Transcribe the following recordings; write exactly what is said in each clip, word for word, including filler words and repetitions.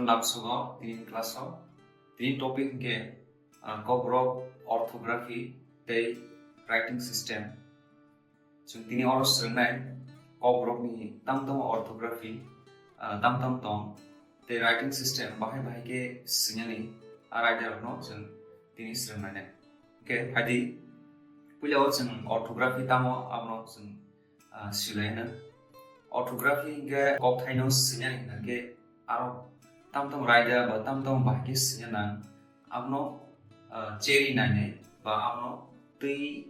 Lamsogo tini class o, tini topic hwnkhe, ah, Kokborok orthography tei writing system. Chwng tini oro swrwngnai Kokborokni tam tamo orthography, ah, tam tam tong tei writing system bahai bahai khe swinani a raidarokno chwng tini swrwngnainai. Hwnkhe phaidi puila o chwng orthography tamo abono chwng ah, silaina. Orthography hwnkhe kokthaino swinani hwnkhe aro tam tam raida ba tam tam bahai khe swina nang, abono, ah, cheri nainai ba abono twi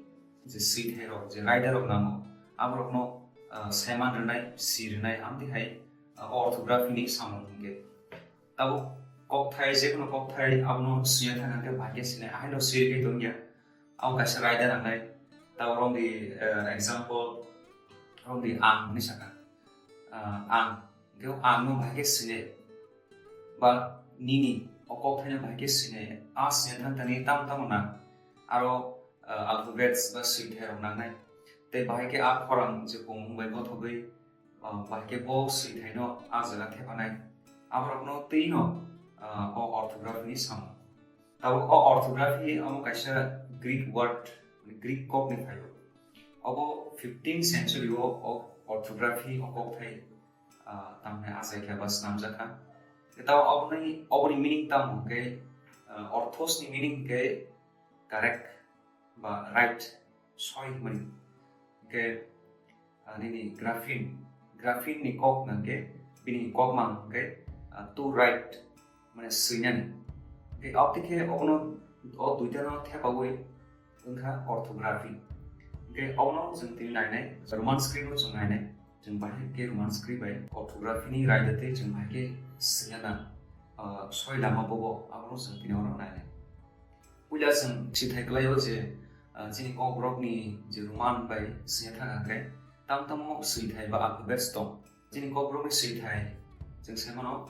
je swithairok, je raidarok nango, aborokno, ah, saiman rwnai, si rwnai, amtwi hai, ah, orthography ni samung hwnkhe. Tabuk kokthai, jekono kokthai abono swina thangkha hwnkhe bahai khe swinai, ahaino swi rwgwi tongya. Abo kaisa raida nangnai. Tabuk romdi, eh, example, romdi ang hinwi sakha. Ah, ang. Hwnkhe ang no bahai khe swinai. Ba nini, o kokthaino bahai khe swinai. A swina thangthani tamo tamo nang. Aro, eh, alphabets ba swithairok nangnai. Tei bahai khe a khorang je pungmung bai gothogwi, ah, bahai khe bo swithaino a jaga thepanai. Aborokno twino, ah, o orthography ni samung. Tabuk o orthography amo kaisa Greek word, Greek kok ni phaio. Obo fifteenth century o, o orthography o kokthai, ah, tamni achaikha ba swnamjakha. Tei tabuk oboni, oboni meaning tamo hwnkhe, ah, orthos ni meaning hwnkhe correct ba right, soi hwnmani. Hwnkhe, ah, nini graphein, graphein ni kok hwnkhe, bini kokmang hwnkhe, ah, to write, mane swinani. Hwnkhe, aboni khe obono, o duitano thepawi wngkha orthography. Hwnkhe, obono chwng tini nainai, Roman script no chwng nainai. Chwng bahai khe Roman script bai orthography ni raida tei chwng bahai khe swina nang, ah, soi lama bobo, abono chwng tini oro nainai. Puila chwng sithai kwlaio je, ah, chini Kokborokni je Roman bai swina thangkha khe tam tamo swithai ba alphabets tong. Chini Kokborokni swithai chwng sai mano,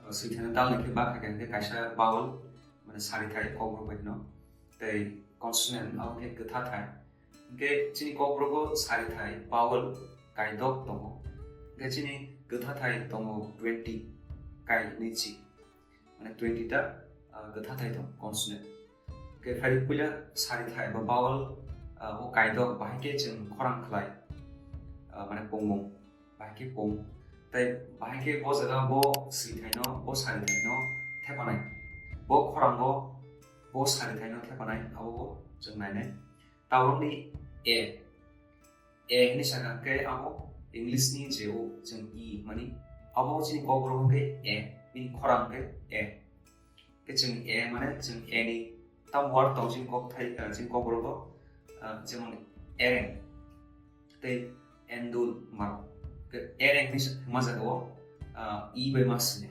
ah, swithaino dalni khe bakha khe hwnkhe kaisa vowel, mane sarithai Kokborok bai hino, tei consonant abo khe kwthathai. Hwnkhe chini Kokborogo sarithai vowel kaidok tongo. Hwnkhe chini kwthathai tongo twenty, kai hwnwi chi. Mane twenty ta, ah, kwthathai tongo consonant. Hwnkhe phai puila sarithai ba vowel, ah, o kaidok bahai khe chwng khorang khlai, ah, mane pungmung. Bahai khe pung. Tei bahai khe bo jaga bo swithaino, bo sarithaino thepanai. Bo khorango bo sarithaino thepanai, abo bo chwng nainai. Taborokni A. A hwnwi sakha khe abo English ni je o chwng E mani. Abo chini Kokborok khe A, bini khorang khe A. Khe chwng A mane chwng A ni tam word tong chini kokthai, ah, chini Kokborogo, ah, jemon ereng tei endul mano. Khe ereng ni hwnma jaga o, ah, E bai ma sini.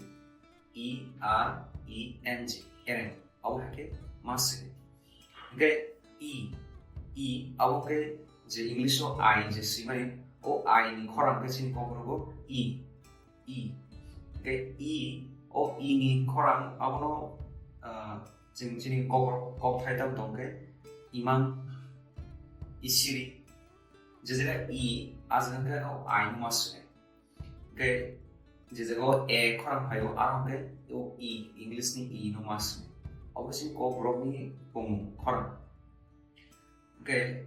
E R E N G, ereng. Abo hai khe ma sini. Hwnkhe E, E, abo khe je English o I je swimani, o I ni khorang khe chini Kokborogo E. E. Hwnkhe E, o E ni khorang abono, ah, chwng chini kok, kokthai tam tong khe imang, isiri. Je jaga E, a jaga khe o I no ma sini. Hwnkhe je jaga o A khorang phaio, aro hwnkhe o E, English ni E no ma sini. Obo chini Kokborok ni pungmung khorang. Hwnkhe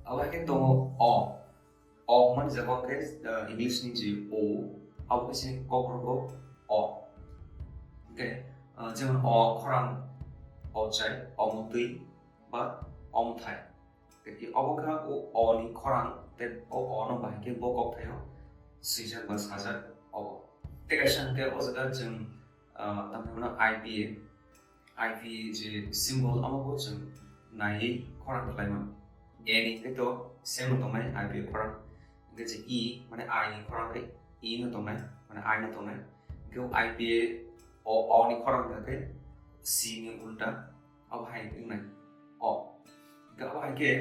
abo hai khe tongo O. O hwnmani jaga khe, uh, English ni je O, abo khe chini Kokborok o O. Hwnkhe, uh, jemon o khorang, o chai, o mutwi, ba o mwthai. Tei obo khe o O ni khorang, tei o O no bahai khe bo kokthaio swijak ba sajak obo. Tei kaisa hwnkhe o jaga chwng, ah, tamni hwnno I P A, I P A je symbol, amo bo chwng naiwi khorang khlai mano. A ni hwnkhe to same no tongnai I P A khorang. Hwnkhe je E, mane I ni khorang khe E no tongnai, mane I no tongnai. Hwnkhe o I P A o O ni khorang hwnkhe C ni ulta, abo hai wngnai O. Hwnkhe abo hai khe,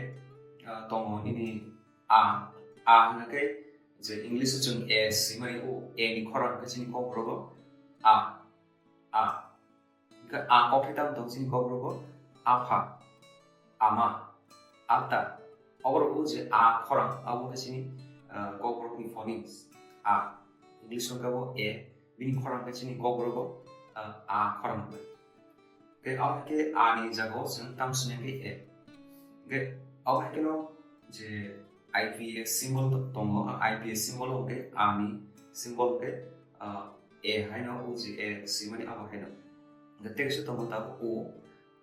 ah, tongo nini A, A hwnkhe je English o chwng A swimani, o A ni khorang khe chini Kokborogo A, A. Hwnkhe A kokthai tamo tong chini Kokborogo apha, ama, ata. Oborok o je A khorang, abo khe chini, ah, Kokborokni phonemes A. English o khe bo A, bini khorang khe chini Kokborogo ah, a khorang bai. Hwnkhe abo hai khe a ni jaga o chwng tam sini hwnkhe a. Hwnkhe abo hai kheno je I P A symbol to-, tongo, ah, I P A symbol hwnkhe a ni symbol hwnkhe, ah, a haino o je a swimani abo haino. Hwnkhe tei kaisa tongo tabuk o,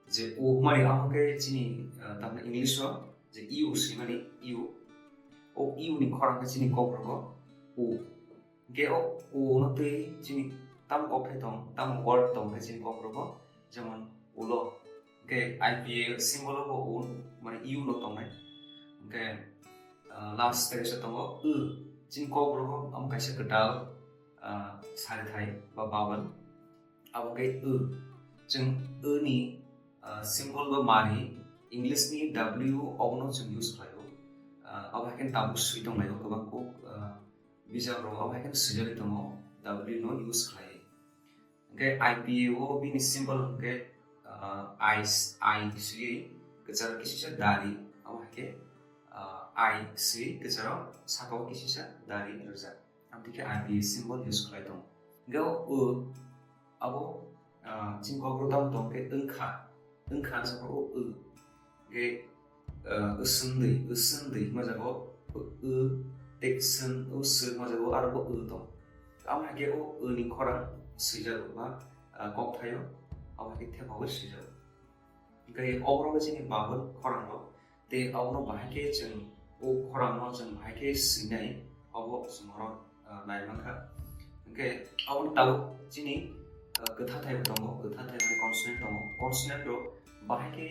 je o hwnmani abo hwnkhe chini, ah, tamni English o je U swimani U. O U ni khorang khe chini Kokborok o U. Hwnkhe o, o no twi chini tamo kokthai tong, tamo word tong khe chini Kokborok o, jemon ulo. Hwnkhe I P A symbol o bo o, mane U no tongnai. Hwnkhe, ah, last tei kaisa tongo, W. Chini Kokborok o amo kaisa kwtal, ah, sarithai ba vowel. Abo khe W. Chwng W ni, ah, symbol ba mari, English ni W obono chwng use khlaio. Ah, abo hai khe tabuk swi tonglaio, kwbang kuk, ah, bijap rok abo hai khe swijagwi tongo, W no use khlai. Hwnkhe I P A o bini symbol hwnkhe, ah, I, I swi kwcharo kisisa dari, abo hai khe, ah, I swi kwcharo saka o kisisa dari rijak. Amtwi khe I P A symbol use khlai tongo. Hwnkhe o W abo, ah, chini Kokborok tamo tong khe wngkha, wngkha hwnsa khe o W. Hwnkhe, ah, wswndwi, wswndwi hwnma jaga o W tei wswn, o sw hwnma jaga o aro bo W tong. Amo hai khe o W ni khorang swijago ba, ah, kokthaio, abo hai khe thepaui swijago. Hwnkhe oborok khe chini vowel khorang rok. Tei abono bahai khe chwng o khorangno chwng bahai khe swinai, abo chwng oro, ah, nai mankha. Hwnkhe aboni tabuk chini, ah, kwthathai bo tongo, kwthathai mane consonant tongo. Consonant rok bahai khe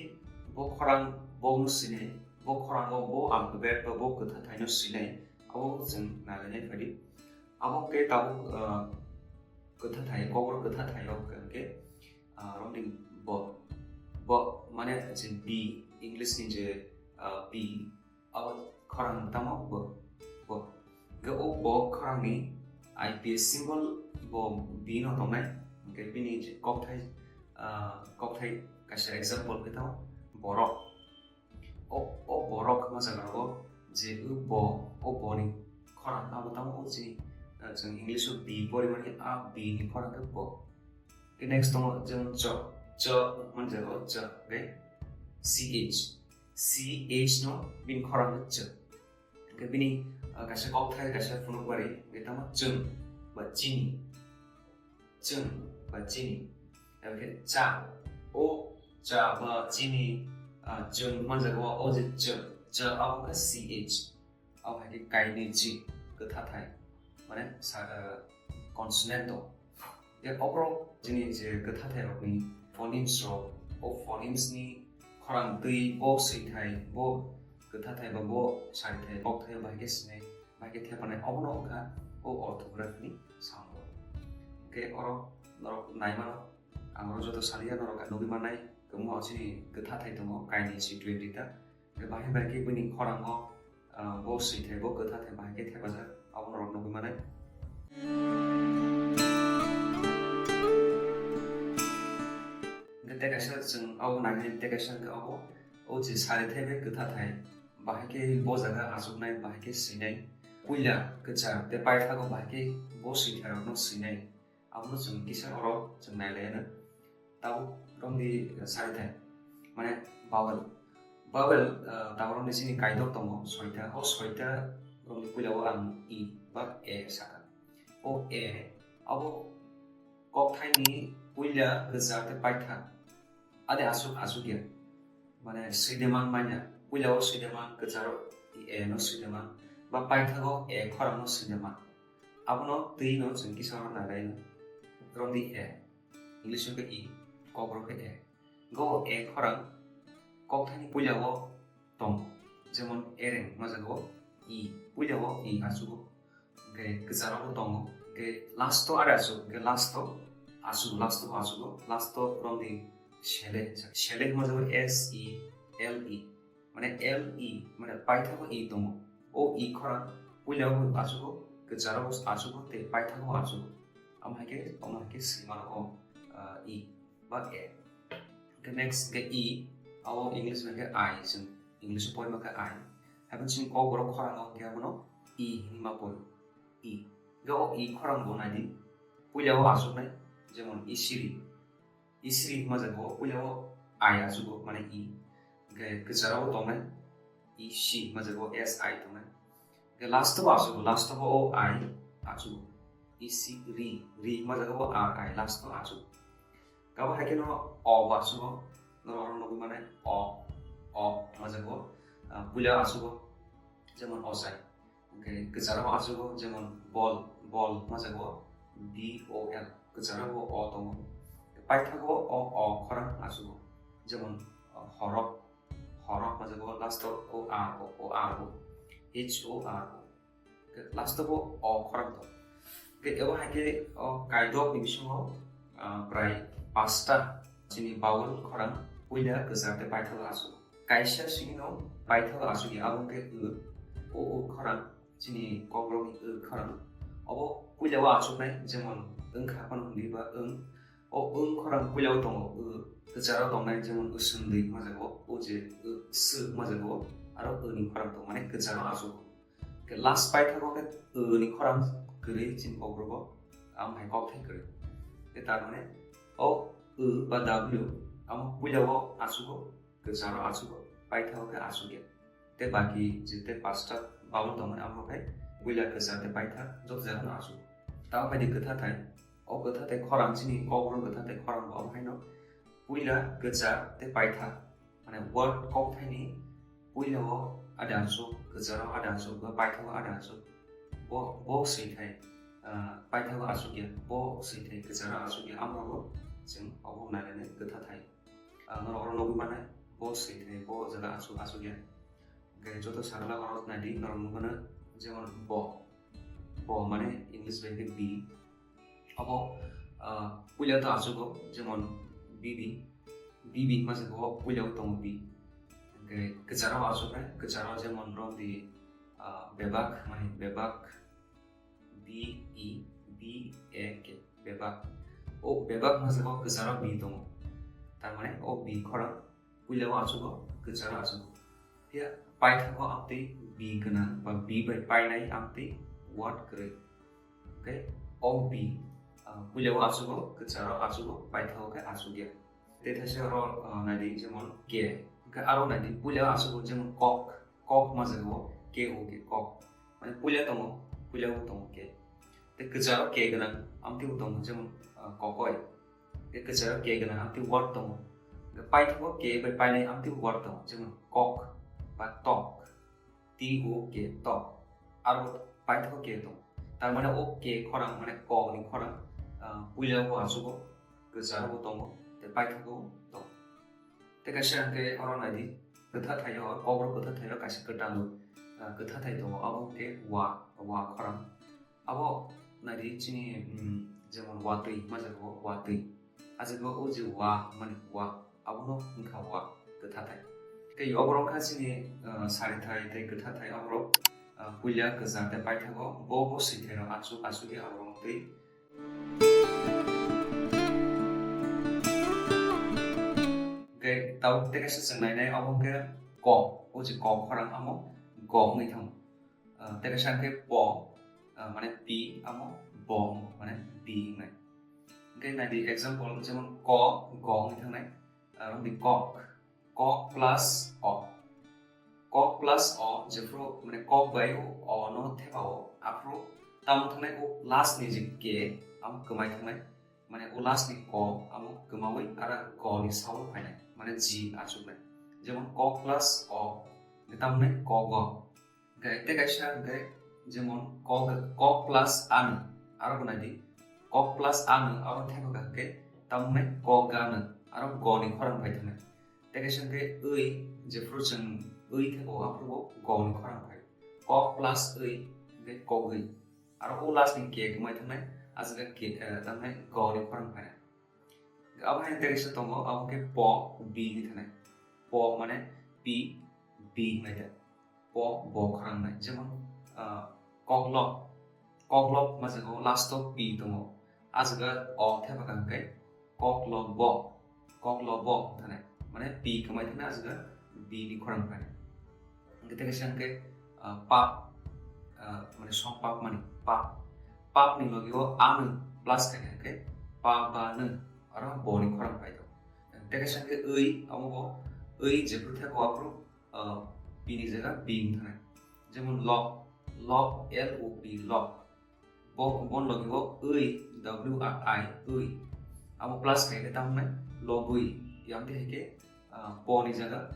bo khorang bo no swinai, bo khorango bo alphabet ba bo kwthathaino swinai, abo chwng nailainai phaidi. Abo khe tabuk, ah, kwthathai, kokborok kwthathai o hwnkhe, ah, romni bo, bo mane je B, English ni je, ah, B, abo khorang tamo bo, bo. Hwnkhe o bo khorang ni I P A symbol bo B no tongnai, hwnkhe bini je kokthai, ah, kokthai kaisa example khe tamo borok. O, o borok hwnma jaga rogo je o bo, o bo ni khorang abo tamo o chini, ah, chwng English o B porimani a B ni khorang khe bo. Khe next tongo chwng ch, ch hwnma jaga o ch, okay? C H. C H no bini khorang khe ch. Hwnkhe bini, ah, kaisa kokthai, kaisa phunukbari, hwnkhe tamo chwng ba chini. Chwng ba chini. Hwnkhe cha, o cha ba chini, ah, chwng hwnma jaga o, o je ch, ch abo khe C H. Abo hai khe kainwi chi kwthathai, mane sa, ah, consonant o. Hwnkhe oborok chini je kwthathai rokni phonemes rok, o phonemes ni khorang twi bo swithai, bo kwthathai ba bo sarithai, kokthai bahai khe sinai, bahai khe thepanai, obono wngkha o orthography ni sound rok. Hwnkhe oro norok naimano, ang oro joto saliya norok nugwi mannai, kwbangma o chini kwthathai tongo, kainwi si twenty ta. Bahai bai khe bini khorango, ah, bo swithai, bo kwthathai bahai khe thepajak, abo norok nugwi manai. Hwnkhe tei kaisa chwng abo nainai, tei kaisa hwnkhe abo, o je sarithai bai kwthathai, bahai khe bo jaga achuknai, bahai khe swinai. Puila kwchar tei paithago bahai khe bo swithairokno swinai. Abono chwng kisa oro chwng nailaiyano. Tabuk romdi sarithai, mane vowel. Vowel, ah, tabuk romdi chini kaidok tongo soita. O soita romdi puila o ang I ba A saka. O A abo kokthaini puila kwchar tei paitha. Ade asuk asuk ya. Mane swidemang manya. Puila o swidemang kwcharo A no swidemang. Ba paithago A khorang no swidemang. Abono twi no chwng kisa oro nailaino. Romdi A. English o khe I, kokborok khe A. Go A khorang kokthaini puila o tong. Jemon ereng ma jaga o I, puila o I achugo. Hwnkhe kwcharo bo tongo. Hwnkhe last o are asuk, hwnkhe last o asuk, last o bo achugo. Last o romdi sele, sele ma jaga S E L E. Mane L E, mane paithago E tongo. O E khorang puila o achugo, kwcharo bo achugo, tei paithago achugo. Amo hai khe, omo hai khe swimano o, ah, E ba A. Hwnkhe next hwnkhe I, abo English bai khe I, chwng English o poima khe I. Haikhe chini kokborok khorang o hwnkhe abono E hinwi ma pori. E. Hwnkhe o E khorang bo naidi. Puila o achuknai, Jemon isiri. Isiri hima jaga o puila o I achugo, mane I. Hingke kwcharo o tongnai I C hima jaga o S I tongnai. Hingke last o achugo, last o o I achugo. Isiri, ri hima jaga o R I, last o achugo. Kabo hai khe no O bo achugo, norok oro nugwi mane O, O hima jaga o, ah, puila achugo, jemon ochai. Hingke kwcharo achugo, jemon bol, bol hima jaga o B O L, kwcharo bo O tongo. Paithago o O khorang achugo, jemon, ah, horok, horok hima jaga o last o O R O, O R O, H O R O. Last o bo O khorang tong. Hingke ebo hai khe o kaidok ni bisingo, ah, prai pasta chini vowel khorang puila kwchar tei paithago achugo. Kaisa simi no paithago achugya, abo hingke O, O, O khorang, chini kokrok ni O khorang. Obo puila o achuknai, jemon wngkha phano hwnwi ba wng. O wng khorang puila o tongo O, kwcharo tongnai, jemon wswndwi hima jaga o, O je O, S hima jaga o, aro O ni khorang tong, mane kwcharo achugo. Hingke last paithago khe O ni khorang kwrwi chini kokrok o, amo hai kokthai kwrwi. Hingke tar mane o O ba W amo puila o achugo, kwcharo achugo, paithago khe achugya. Tei baki je tei pasta vowel tongmani amo khe puila kwchar tei paithak joto jaga no achugo. Tamo phaidi kwthathai, o kwthathai khorang chini kokrok kwthathai khorang bo amo haino puila kwchar tei paithak, mane word kokthaini puila o ada achuk, kwcharo ada achuk, ba paithago ada achuk. Bo, bo swithai, ah, paithago achukya, bo swithai kwcharo achukya, amrogo chwng obo nainani kwthathai. Ah, norok oro nugwi mano, bo swithai, bo jaga achuk, achukya. Hingke joto sagala oro naidi, norok nugwi mano, jemon bo. Bo mane English bai khe B. Abo, ah, puila to achugo, jemon B B. B B hima se bo puila o tongo B. Hingke kwcharo achuknai, kwcharo jemon romdi, ah, bebak, mane bebak. B E B A K, bebak. O bebak hima se bo kwcharo B tongo. Tar mane o B khorang puila o achugo, kwcharo achugo. Phiya paithago amtwi B gwnang ba B bai painai amtwi word kwrwi. Hingke o B, ah, puila o achugo, kwcharo achugo, paithago khe achukya. Tei thaisa oro, ah, naidi jemon K. Hingke aro naidi puila o achugo jemon kok. Kok hima jaga o K O K, kok. Mane puila tongo, puila o tongo K. Tei kwcharo K gwnang amtwi bo tongo, jemon, ah, kokoi. Tei kwcharo K gwnang amtwi word tongo. Hingke paithago K bai painai amtwi word tongo, jemon kok ba tok. T O K, tok. Aro paithago K tongo. Tar mane o K khorang, mane kok ni khorang, ah, puila o achugo, kwcharo bo tongo, tei paithago tongo. Tei kaisa hingke oro naidi, kwthathai o, kokrok kwthathai o kaisa kwtal, ah, kwthathai tongo, abo hingke wa, wa khorang. Abo naidi chini, mm, jemon watwi, hima jaga o watwi. Ah jaga o je wa, mani wa, abono wngkha wa, kwthathai. Tei oborok wngkha chini, ah, sarithai tei kwthathai, oborok, ah, puila kwchar tei paithago, bo bo swithai rok achuk, achukya oborok twi. Hingke tabuk tei kaisa chwng nainai, abo hingke kok, o je kok khorang amo go wngwi thango. Ah, tei kaisa hingke po, ah, mane P amo bo wngo, mane B wngnai. Hingke naidi example, jemon ko, go wngwi thangnai, ah, romdi kok. Kok plus o. Kok plus o, jephru mane kok bai o, o no thepa o, aphru tamo thangnai o last ni je K, amo kwmai thangnai. Mane o last ni ko, amo kwmawi ara go ni sao phainai. Mane G achuknai. Jemon kok plus o, hingke tamo nai kogo. Hingke tei kaisa hingke jemon kok, kok plus ano, aro bo naidi. Kok plus ano, aro thepa kha hingke tamo nai kogano, aro go ni khorang bai thangnai. Tei kaisa hingke wi, jephru chwng wi thebo, aphuru bo go ni khorang phai. Kok plus wi, hingke kogwi. Aro o last ni K kwmai thangnai, ah jaga K, eh, tamo nai go ni khorang phainai. Abo hai tei kaisa tongo, abo khe po, B ni thangnai. Po mane P, B wngnai da. Po, bo khorang wngnai. Jemon, ah, koklop. Koklop ma jaga o last o P tongo. Ah jaga o thepa kha hingke koklobo. Koklobo thane. Mane P kwmai thane ah jaga B ni khorang phai. Hingke tei kaisa hingke, ah, pap, ah, mane songpap mani pap. Pap ni logi o ano plus khaikha hingke pa, ba, nw, aro bo ni khorang phai tong. Tei kaisa khe wi, amo bo wi jephru thai bo aphuru, ah, P ni jaga B wng thanai. Jemon lok, lok, L O P, lok. Bo, bon logi bo wi, W I, wi. Amo plus khai khe tamo wngnai logwi. Yang khe hai khe, ah, bo ni jaga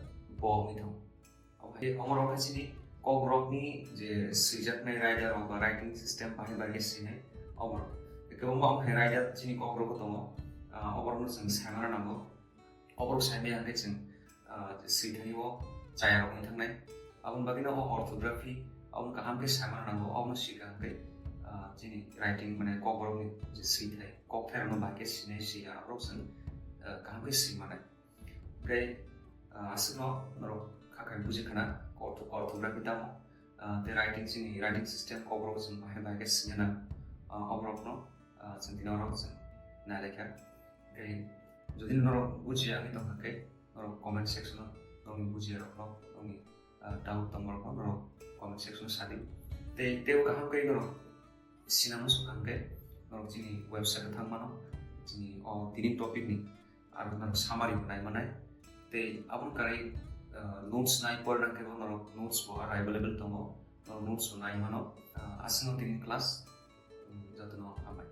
bo wngwi thango. Omo hai, omo rok khe chini kokrok ni je swijaknai rider rok ba writing system bahai bahai khe swinai omo rok. Kwbangma omo hai rider chini kokrok o tongo. Ah, omo rok no chwng sai mano nango. Obo rok sai maya hwnkhe chwng, ah, swithani o chaya rok wng thangnai. Aboni bagwi no o orthography, aboni kaham khe sai mano nango, obono swikha hwnkhe, ah, chini writing mane kok borok ni je swithai, kokthai rok no bahai khe sinai siya, aborok chwng, ah, kaham khe swi manai. Tei, ah, aswkno norok kha khai buji khana ortho-, orthography tamo, ah, tei writing chini writing system kok borok chwng bahai bahai khe swina nang, ah, oborok no, ah, chwng tini orok chwng nai lai kha. Tei jodi norok bujiya wngwi tongkha khe, norok comment section o nokni bujiya rok no, nokni, ah, doubt tongma rok no norok comment section o sadi. Tei teibo kaham khe norok sinamo swkang khe norok chini website o thang mano, chini o tini topic ni aro norok summary bo nai manai. Tei aboni karai, ah, notes nai porna khe bo norok notes bo aro available tongo, norok notes bo nai mano. Ah, aswkno tini class, um, jotono hambai.